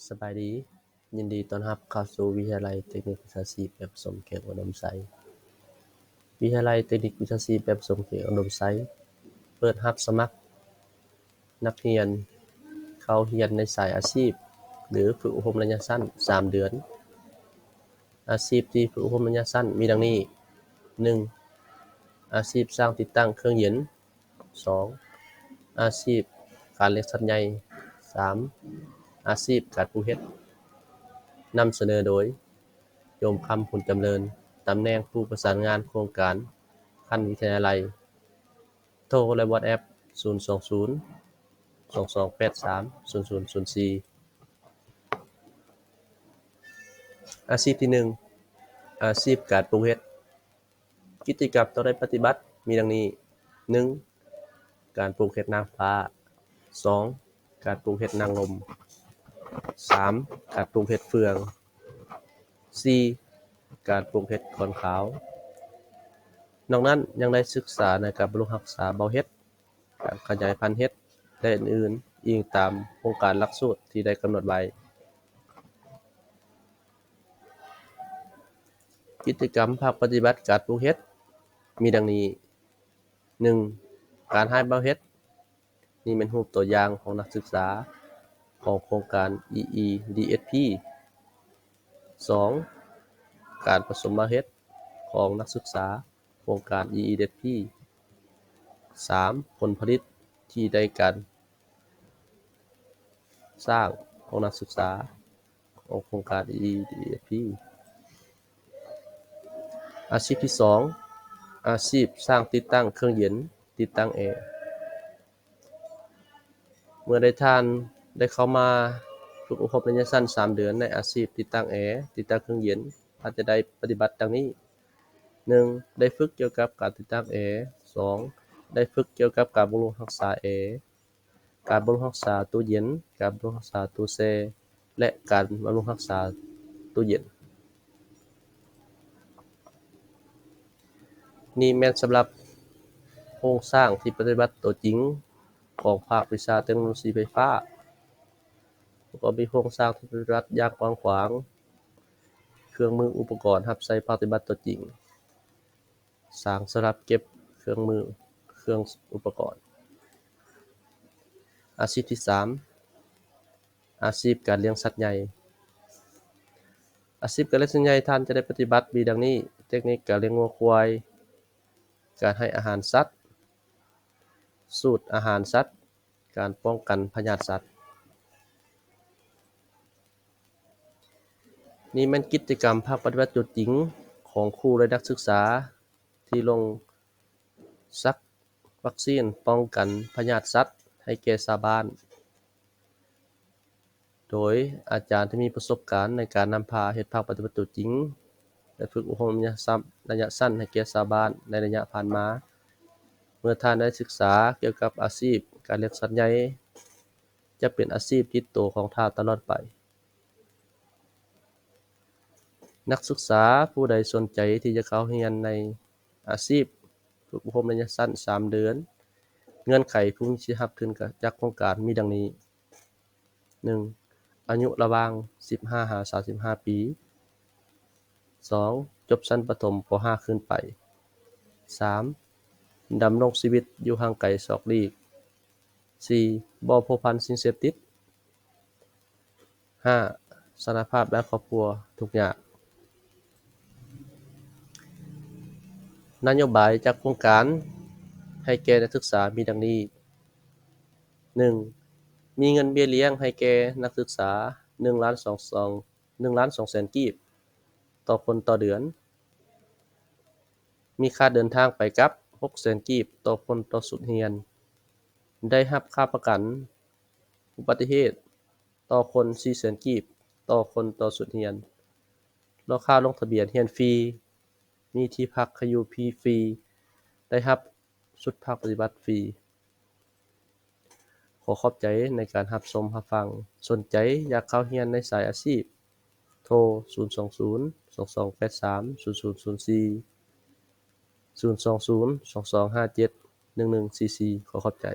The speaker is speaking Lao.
ສະບາຍດີ, ຍິນດີຕ້ອນຮັບເຂົ້າສູ່ວິທະຍາໄລເຕັກນິກວິຊາຊີບແບບປະສົມແຂວງອຸດົມໄຊ. ວິທະຍາໄລເຕັກນິກວິຊາຊີບແບບປະສົມແຂວງອຸດົມໄຊ ເປີດຮັບສະໝັກນັກຮຽນເຂົ້າຮຽນໃນສາຍອາຊີບ ຫຼື ຝຶກອົບຮົມໄລຍະສັ້ນສາມເດືອນ. ອາຊີບທີ່ຝຶກອົບຮົມໄລຍະສັ້ນມີດັ່ງນີ້: ໜຶ່ງ ອາຊີບຊ່າງຕິດຕັ້ງເຄື່ອງເຢັນ, ສອງ ອາຊີບການລ້ຽງສັດໃຫຍ່, ສາມ ອາຊີບການປູກເຫັດ. ນຳສະເໜີໂດຍ ໂຍມຄຳ ພຸນຈຳເລີນ, ຕຳແໜ່ງຜູ້ປະສານງານໂຄງການຂັ້ນວິທະຍາໄລ. ໂທ ແລະ ວອດແອັບ ສູນສອງສູນ ສອງສອງແປດສາມ ສູນສູນສູນສີ່. ອາຊີບທີໜຶ່ງ ອາຊີບການປູກເຫັດ. ກິດຈະກຳຕ້ອງໄດ້ປະຕິບັດມີດັ່ງນີ້: ໜຶ່ງ ການປູກເຫັດນາງຟ້າ, ສອງ ການປູກເຫັດນາງລົມ, ສາມ ການປູກເຫັດເຟືອງ, ສີ່ ການປູກເຫັດຂອນຂາວ. ນອກນັ້ນຍັງໄດ້ສຶກສາໃນການບຳລຸງຮັກສາເບົາເຫັດ, ການຂະຫຍາຍພັນເຫັດ ແລະ ອື່ນໆ ອີງຕາມໂຄງການຫຼັກສູດທີ່ໄດ້ກຳນົດໄວ້. ກິດຈະກຳພາກປະຕິບັດການປູກເຫັດມີດັ່ງນີ້: ໜຶ່ງ ການຮາຍເບົາເຫັດ. ນີ້ແມ່ນຮູບຕົວຢ່າງຂອງນັກສຶກສາຂອງໂຄງການ ອີ ອີ ດີ ເອັສ ພີ. ສອງ ການປະສົມເບົາເຫັດຂອງນັກສຶກສາໂຄງການ ອີ ອີ ດີ ເອັສ ພີ. ສາມ ຜົນຜະລິດທີ່ໄດ້ການສ້າງຂອງນັກສຶກສາຂອງໂຄງການ ອີ ອີ ດີ ເອັສ ພີ. ອາຊີບທີສອງ ອາຊີບຊ່າງຕິດຕັ້ງເຄື່ອງເຢັນ, ຕິດຕັ້ງແອ. ເມື່ອໃດທ່ານໄດ້ເຂົ້າມາຝຶກອົບຮົມໄລຍະສັ້ນສາມເດືອນໃນອາຊີບຕິດຕັ້ງແອ, ຕິດຕັ້ງເຄື່ອງເຢັນ, ທ່ານຈະໄດ້ປະຕິບັດດັ່ງນີ້: ໜຶ່ງ ໄດ້ຝຶກກ່ຽວກັບການຕິດຕັ້ງແອ, ສອງ ໄດ້ຝຶກກ່ຽວກັບການບຳລຸງຮັກສາແອ, ການບຳລຸງຮັກສາຕູ້ເຢັນ, ການບຳລຸງຮັກສາຕູ້ແຊ່ ແລະ ການບຳລຸງຮັກສາຕູ້ເຢັນ. ນີ້ແມ່ນສຳລັບໂຄງສ້າງທີ່ປະຕິບັດຕົວຈິງຂອງພາກວິຊາເຕັກໂນໂລຊີໄຟຟ້າ. ປະກອບມີໂຄງສ້າງທີ່ປະຕິບັດຢ່າງກວ້າງຂວາງ, ເຄື່ອງມືອຸປະກອນຮັບໃຊ້ປະຕິບັດຕົວຈິງ, ສາງສຳລັບເກັບເຄື່ອງມື, ເຄື່ອງອຸປະກອນ. ອາຊີບທີສາມ ອາຊີບການລ້ຽງສັດໃຫຍ່. ອາຊີບການລ້ຽງສັດໃຫຍ່ ທ່ານຈະໄດ້ປະຕິບັດມີດັ່ງນີ້: ເຕັກນິກການລ້ຽງງົວຄວາຍ, ການໃຫ້ອາຫານສັດ, ສູດອາຫານສັດ, ການປ້ອງກັນພະຍາດສັດ. ນີ້ແມ່ນກິດຈະກຳພາກປະຕິບັດຕົວຈິງຂອງຄູ ແລະ ນັກສຶກສາທີ່ລົງສັກວັກຊີນປ້ອງກັນພະຍາດສັດໃຫ້ແກ່ຊາວບ້ານ. ໂດຍອາຈານທີ່ມີປະສົບການໃນການນຳພາເຮັດພາກປະຕິບັດຕົວຈິງ ແລະ ຝຶກອົບຮົມໄລຍະສັ້ນ, ໄລຍະສັ້ນໃຫ້ແກ່ຊາວບ້ານໃນໄລຍະຜ່ານມາ. ເມື່ອທ່ານໄດ້ສຶກສາກ່ຽວກັບອາຊີບການລ້ຽງສັດໃຫຍ່, ຈະເປັນອາຊີບຕິດໂຕຂອງທ່ານຕະຫຼອດໄປ. ນັກສຶກສາຜູ້ໃດສົນໃຈທີ່ຈະເຂົ້າຮຽນໃນອາຊີບຝຶກອົບຮົມໄລຍະສັ້ນສາມເດືອນ, ເງື່ອນໄຂຜູ້ມີສິດຮັບທຶນຈາກໂຄງການມີດັ່ງນີ້. ໜຶ່ງ ອາຍຸລະຫວ່າງສິບຫ້າຫາສາມສິບຫ້າປີ. ສອງ ຈົບຊັ້ນປະຖົມ ປໍຫ້າ ຂຶ້ນໄປ. ສາມ ດຳລົງຊີວິດຢູ່ຫ່າງໄກສອກຫຼີກ. ສີ່ ບໍ່ພົວພັນສິ່ງເສບຕິດ. ຫ້າ ສະຖານະພາບດ້ານຄອບຄົວທຸກຍາກ. ນະໂຍບາຍຈາກໂຄງການໃຫ້ແກ່ນັກສຶກສາມີດັ່ງນີ້. ໜຶ່ງ ມີເງິນເບ້ຍລ້ຽງໃຫ້ແກ່ນັກສຶກສາ ໜຶ່ງລ້ານສອງ ໜຶ່ງລ້ານສອງແສນກີບຕໍ່ຄົນຕໍ່ເດືອນ. ມີຄ່າເດີນທາງໄປກັບ ຫົກແສນກີບຕໍ່ຄົນຕໍ່ຊຸດຮຽນ. ໄດ້ຮັບຄ່າປະກັນອຸບັດຕິເຫດຕໍ່ຄົນ ສີ່ແສນກີບຕໍ່ຄົນຕໍ່ຊຸດຮຽນ. ລອກຄ່າລົງທະບຽນຮຽນຟຣີ, ມີທີ່ພັກໃຫ້ຢູ່ຟຣີ, ໄດ້ຮັບຊຸດພັກປະຕິບັດຟຣີ. ຂໍຂອບໃຈໃນການຮັບຊົມຮັບຟັງ. ສົນໃຈຢາກເຂົ້າຮຽນໃນສາຍອາຊີບ? ໂທ ສູນສອງສູນ ສອງສອງແປດສາມ ສູນສູນສູນສີ່, ສູນສອງສູນ ສອງສອງຫ້າເຈັດ ໜຶ່ງໜຶ່ງສີ່ສີ່. ຂໍຂອບໃຈ.